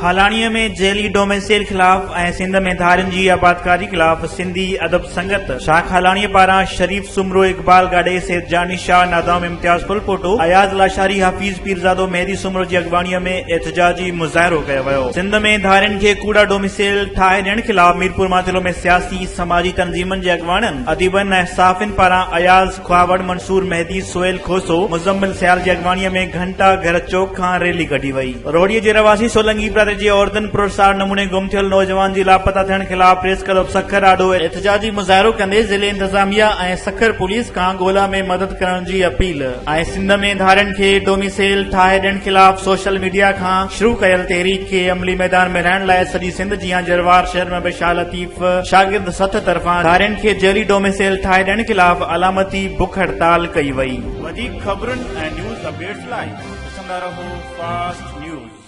هالاڻيء ۾ جعلي ڊوميسيل خلاف ۽ سنڌ ۾ ڌارين جي آبادڪاري خلاف سنڌي ادب سنگت شاخ هالاڻيء پاران شريف سومرو، اقبال گاڏهي، سيد جاني شاهه، نادام امتياز ڦلپوٽو، اياز لاشاري، حفيظ پيرزادو، مهدي سومرو جي اڳواڻيء ۾ احتجاجي مظاهرو ڪيو ويو. سنڌ ۾ ڌارين کي ڪوڙا ڊوميسيل ٺاهي ڏيڻ خلاف ميرپورماٿيلو ۾ سياسي، سماجي تنظيمن جي اڳواڻن، اديبن ۽ صحافين پاران اياز کهاوڙ، منصور مهدي، سهيل کوسو، مزمل سيال جي اڳواڻيء ۾ گهنٽا گهر چوڪ کان ريلي ڪڍي وئي. روهڙي جي رهواسي سولنگي برادري جي عورتن پراسرار نموني گم ٿيل نوجوان جي لاپتا ٿيڻ خلاف پريس ڪلب سکر آڏو احتجاجي مظاهرو ڪندي ضلعي انتظاميا ۽ سکر پوليس کان ڳولا ۾ مدد ڪرڻ جي اپيل ۽ سنڌ ۾ ڌارين کي ڊوميسيل ٺاهي ڏيڻ خلاف سوشل ميڊيا کان شروع ڪيل تحريڪ کي عملي ميدان ۾ رهڻ لاء سڄي سنڌ جيان جروار شهر ۾ به شاهه لطيف شاگرد سٿ طرفان ڌارين کي جعلي ڊوميسيل ٺاهي ڏيڻ خلاف علامتي بک هڙتال ڪئي وئي. وڌيڪ خبرن ۽ نيوز اپڊيٽس لاء ڏسندا رهو فاسٽ نيوز.